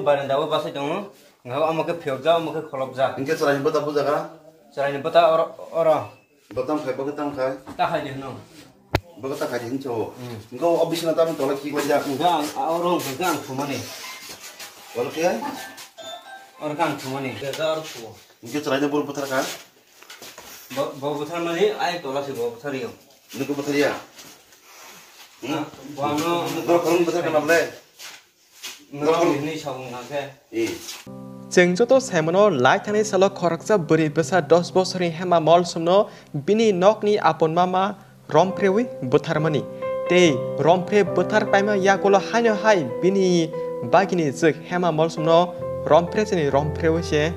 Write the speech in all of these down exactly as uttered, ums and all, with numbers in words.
Barenda o bwsai tongo. Nga omo khe phiyokjak, omo khe kholopjak. Hinkhe chwraini bwta bujaga? Chwraini bwta oro, oro. Bo tamo khai, bo khe tamo khai? Ta khai di hwno. Bo khe ta khai di hinwi sao. Hmm. Hinkhe o bisina tamo tola khiklaijak. Hinkhe ang, a, oro hinkhe ang thumani. Oro khe? Oro khe ang thumani. Hinkhe oro thuo. Hinkhe chwraino bo bwtharkha? Bo, bo bwtharmani, ai tola se bo bwtharyo. Nokho bwtharya? Hmm? Bo ano, borok khoroknwi bwtharkha na bwle? Norok hinwi sao wngkha khe. Eh. Chwng joto saimano, lai thangni salo khoroksa bwrwi bwsa dos bosorni Hema Molsomno bini nokni apon mama romphreui bwtharmani. Tei romphre bwthar paima yagulo haino hai bini bagini jwk Hema Molsomno romphre chini romphreui se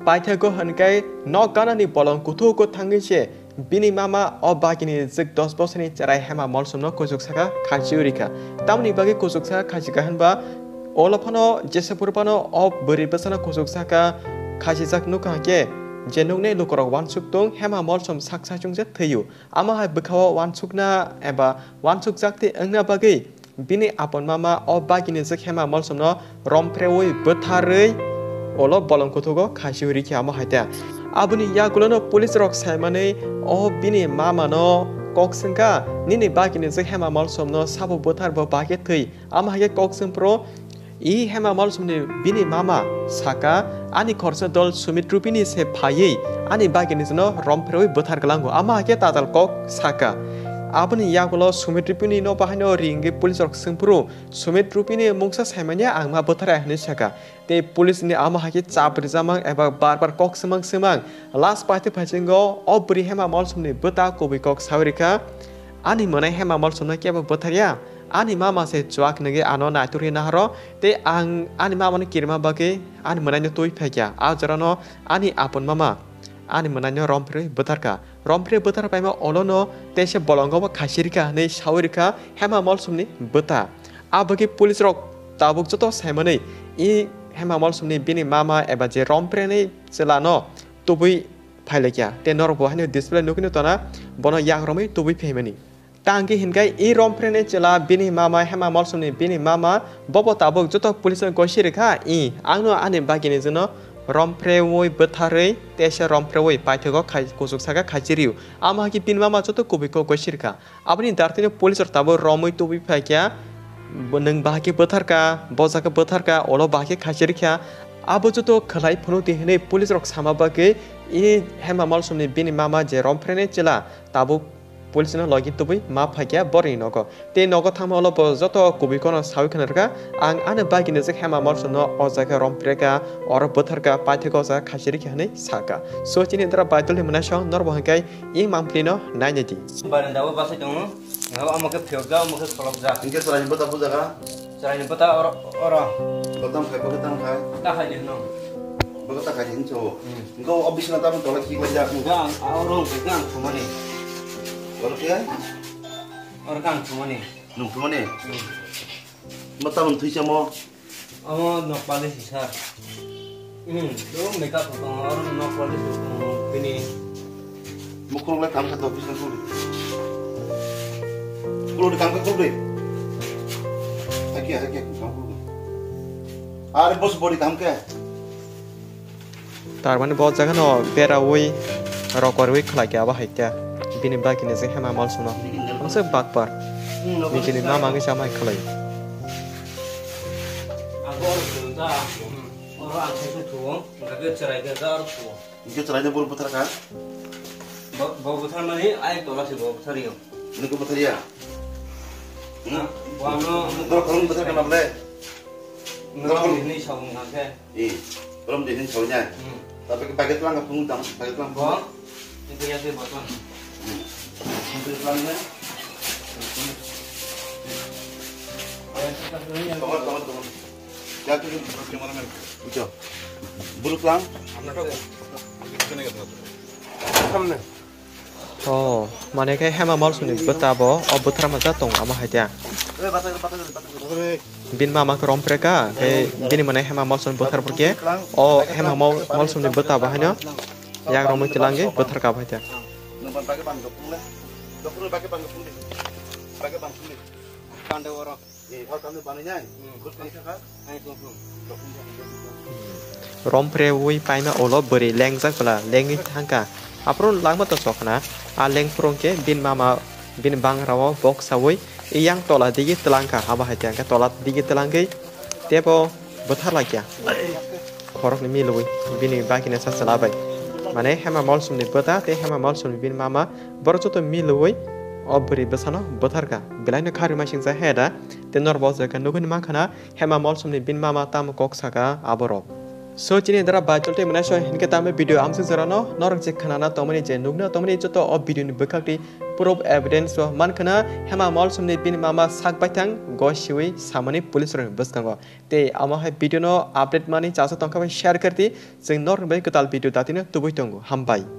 paithago hwnkhai nok ganani bolong kuthuk o thangwi se bini mama o bagini jwk dos bosorni chwrai Hema Molsomno kuchuk saka khasi rikha. Tamoni bagwi kuchuk saka khasi kha hwnba, olo phano jesa phuru phano o bwrwi bwsano kuchuk saka khasijak nukha hwnkhe, je nuknai lukurok uansuk tong, Hema Molsom sak saichung se thwio. Amo hai bwkhao uansukna eba uansukjak tei wngna bagwi bini apon mama o bagini jwk Hema Molsomno romphreui bwtharwi olo bolong kuthugo khasi rikha amo hai ta. Aboni yagulono police rok saimani o bini mamano kok swngkha, "Nini bagini jwk Hema Molsomno sabo bwthar bo bagwi thwi." Amo hai khe kok swngphuru i Hema Molsomni bini mama saka, "Ani khoroksa dol Sumit Rupini se phaiwi ani bagini jwkno romphreui bwthar kwlango." Amo hai khe tatal kok saka. Aboni yagulo Sumit Rupini no bahaino ringwi police rok swngphuru, Sumit Rupini mungsa saimanya ang ma bwtharai hinwi saka. Tei police ni amo hai khe chap rijamang eba bar bar kok swmang swmang last paithago phaisinggo o bwrwi Hema Molsomni bwta kubui kok saui rikha, "Ani mwnai Hema Molsomno kebo bwtharya, ani mama se chuak nungwi ano naitukri naharo, tei ang ani mamano kirima bagwi ani mwnaino twi phaikha, a jorano ani apon mama ani mwnaino romphreui bwtharkha." Romphre bwthar paima olono teisa bolongo bo khasi rikha hinwi saui rikha Hema Molsomni bwta. Abagwi police rok tabuk joto saimanwi i Hema Molsomni bini mama eba je romphrenwi chwlano tubui phailaikha. Tei norok bo haino display nukino tona bono yakromwi tubui phaimani. Tangki hinkhai i romphrenwi chwla bini mama Hema Molsomni bini mama bobo tabuk joto police no gosi rikha, i angno ani bagini jwkno romphreui bwtharwi teisa romphreui paithago khai-, kuchuk saka khaichiriu. Amo hai khe bini mama joto kubui kok gosi rikha. Aboni dartino police rok tabuk romwi tubui phaikha, bo nwng bahai khe bwtharkha, bo jaga bwtharkha, olo bahai khe khaichirikha. Abo joto khwlai phunukdi hinwi police rok sama bagwi i Hema Molsomni bini mama je romphrenwi chwla tabuk police no logi tubui ma phaikha borokni nogo. Tei nogo thangma ulo bo joto kubui kono saui khna rwkha, "Ang ani bagini jwk Hema Molsomno o jaga romphrekha, oro bwtharkha, paithakha o jaga khaichirikha," hinwi sakha. So chini dara Baidolni mwnaisong norok bo hwnkhai i mangpili no nainai di. Barenda o bwsai tongo, omo khe phiyokjak, omo khe kholopjak. Hinkhe chwraini bwta bujaga? Chwraini bwta oro, oro. Bo tamo khai, bo khe tamo khai? Ta khai di hwno. Bo khe ta khai di hinwi sao. Hmm. Hinkhe o bisina tamo tola khiklaijak? Hinkhe ang, a oro hinkhe ang thumani. Oro khe? Oro khe ang thumani. Nwng thumani? Hmm. Bo tamo thwi chamo? Omo nok pali sisa. Hmm, do makeup tongo, oro nok pali tongo, bini. Mukhung le kam kha to, bisna khuldi. Khuldi, kam kha khuldi. Hakhe, hakhe, kam khuldi. Are bos body kam khe. Tar mani bo jaga no beraui rokorwi khlai khe abo hai khe. Bini bagini je Hema Molsomno. Ang se bakpar. Nijini mama wngwi chamai khlai. Ang oro chwng ta, oro ang khe thuo, hwnkhe chwrai khe ta oro thuo. Hwnkhe chwraino bo bwtharkha? Bo, bo bwtharmani ai tola se bo bwtharyo. Nokho bwtharya? Na, bo ano. Borok khoroknwi bwtharkha na bwle? Norok hinwi sao wngkha khe. Eh, borom de hin sao nya. Hmm. Tapi ke paket lang ka phung dam, paket lang. Bo? Itu ya sih botol. Hmm. Itu lang ya. Tunggu, tunggu, tunggu. Ya, tu, tu, tu, cameraman. Itu. Buluk lang. Samne. Oh, mane khe Hema Molsomni bwta bo, o bwtharma ja tong ama hai dia. Bini mama khe romphre kha, khe bini mane Hema Molsomni bwthar phur khe, o Hema Mol-, Molsomni bwta bo haino yak romwi twlang khe bwthar kha bo hai dia. Rom phrewi paima ulo bwrwi lengjak bwla lengwi thangkha. Aphuru langma to chokna. A lengphuru khe bini mama bini bangrao bok sawi iyang tola digi twlangkha. Abo hai khe tola digi twlangwi tebo bwtharlakya. Khoroknwi milwi bini bakina sa chwla bai. Mane Hema Molsomni bwta tei Hema Molsomni bini mama borok joto milwi o bwrwi bwsano bwtharkha. Belaino kharwi masingcha he da tei norok bo o jaga nugwi mankha na Hema Molsomni bini mama tamo kok saka aborok. So chini dara bai chol tei mwnai so hinkhe tamo video amsuk jorano norok je khnana tongmani je nukna tongmani joto o video ni bwkhak twi proof evidence o mankha na Hema Molsomni bini mama sak baithang go siwi samani police rokni bwskango. Tei amo hai video no update mani chasa tongkha bai share kharti, chwng norok bai kwtal video datino tubui tongo. Hambai.